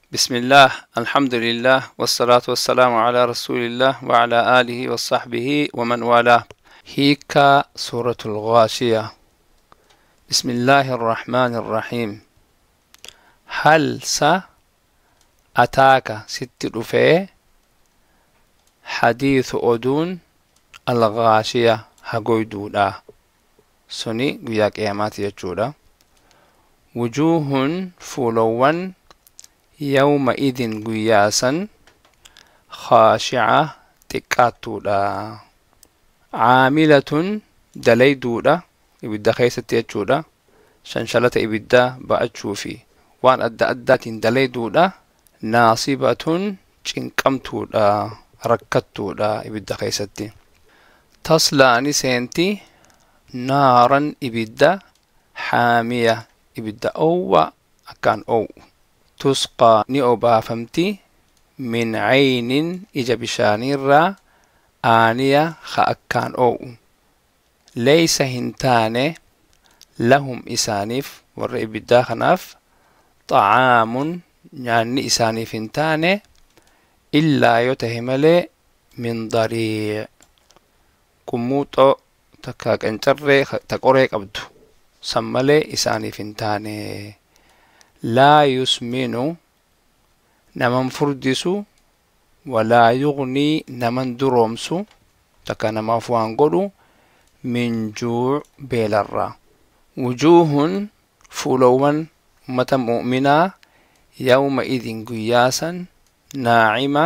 بسم الله، الحمد لله، والصلاة والسلام على رسول الله وعلى آله وصحبه ومن والاه. هيكا سورة الغاشية. بسم الله الرحمن الرحيم. هل أتاك ست رفي حديث أدون الغاشية هقويدودا سني قياك إيامات يجودا وجوه فولوان يومئذ قياسا خاشعة تكاتودا عاملة دليدودا إبدا خيسة يجودا شنشلة إبدا بأتشوفي وان أدى أدات دليدودا ناصبة cinqamtuudha rakkattuudha ibidda keessatti. Taslaa ni seenti naaran ibidda haamiya ibidda owwa akkaan owu. Tusqaa ni obaafamti min caynin ija bishaaniirraa aaniya ka akkaan owu. Leeysa hin taane lahum isaaniif warra ibiddaa kanaaf xa'aamun nyaanni isaaniif hin taane illaa yoo tahe malee min dariic qummuuxoo takka qancarree ta qoree qabdu san malee isaaniif hin taane. Laa yusminu naman furdisu walaa yugnii naman duroomsu takka namaaf waan godhu min juuc beelarraa. Wujuuhun fuulowwan ummata mu'minaa yawma idin guyyaasan naacima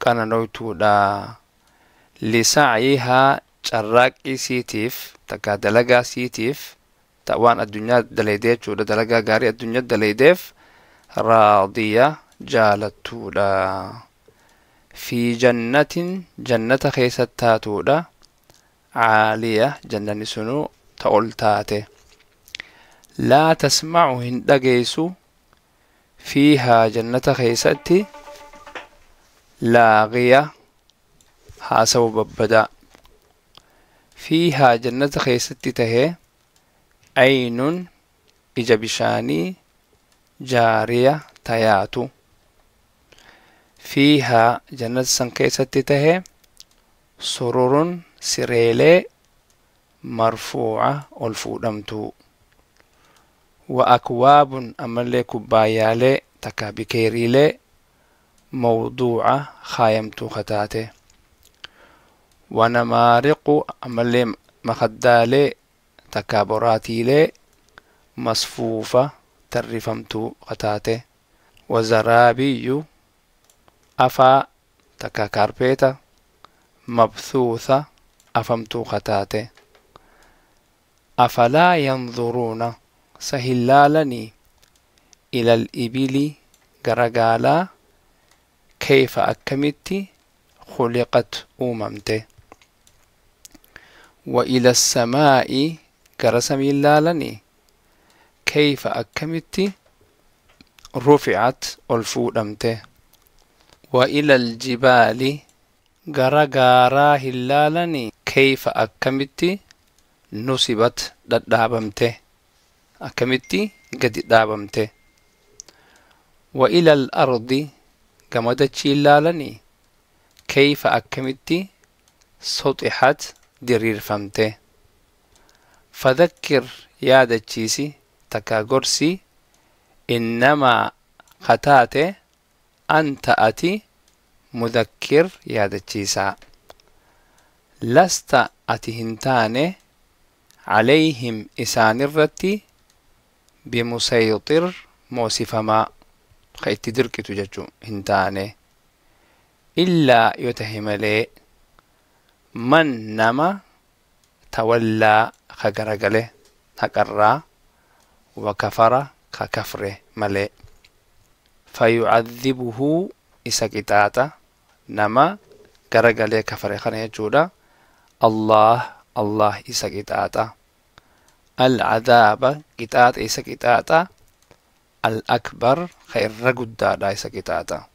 qananoytuudha. Lisacyihaa carraaqqii siitiif takka dalagaa siitiif ta waan addunyaa dalaydee jechuudha, dalagaa gaarii addunyaa dalaydeef raadiya jaalattuudha. Fi jannatin jannata keessatti taatuudha. Caaliya jannanni sunuu ta ol taate. Laa tasmacu hin dhageessu fiihaa jannata keessatti laagiya haasawu babbadaa. Fiihaa jannata keessatti tahee aynun ija bishaanii jaariya tayaatu. Fiihaa jannata san keessatti tahee sururun sireelee marfuuca ol fuudhamtu. Wa akwaabun ammallee kubbaayyaalee takka bikeeriilee mawduuca kaayamtuu kataate. Wa namaariqu ammallee makaddaalee takka boraatiilee masfuufa tarrifamtuu kataate. Wa zaraabiyyu afaa takka kaarpeeta mabthuutha afamtuu kataate. Afalaa yanzuruuna sahillaalanii ila al-ibili garagaalaa kayfa akkamitti khuliqat uumamte. Wa ila as-samaa'i gara samiillaalanii kayfa akkamitti rufi'at ol fuudhamte. Wa ila al-jibaali gara gaaraa hillaalanii kayfa akkamitti nusibat dhadhaabamte, akkamitti gadi dhaabamte. Wa ila al-ardi gama dachii ilaalanii kayfa akkamitti suxixat diriirfamte. Fadhakkir yaadachiisi takka gorsi innamaa kataate anta ati mudakkir yaadachiisaa. Lasta ati hin taane calayhim isaanirratti bimusayxir moosifamaa ka itti dirqitu jechuu hin taane. Illaa yoo tahe malee man nama tawallaa ka garagale haqarraa wa kafara ka kafre malee. Fayucadhibuhu isa qixaaxa nama garagalee kafare kana jechuudha. Allah Allah isa qixaaxa. Alcadaaba qixaaxa isa qixaaxa. Al-akbar ka irra guddaadha isa qixaaxa.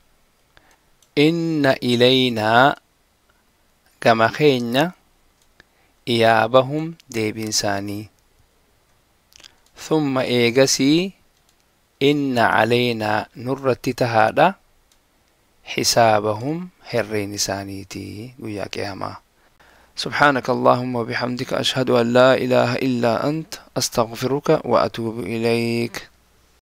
Inna ilaynaa gama keenya iyaabahum deebiin isaanii. Thumma eegasii Inna calaynaa nurratti tahaadha hisaabahum herreen isaaniitii guyyaa qiyaamaa. سبحانك اللهم وبحمدك، أشهد أن لا إله إلا أنت، أستغفرك وأتوب إليك.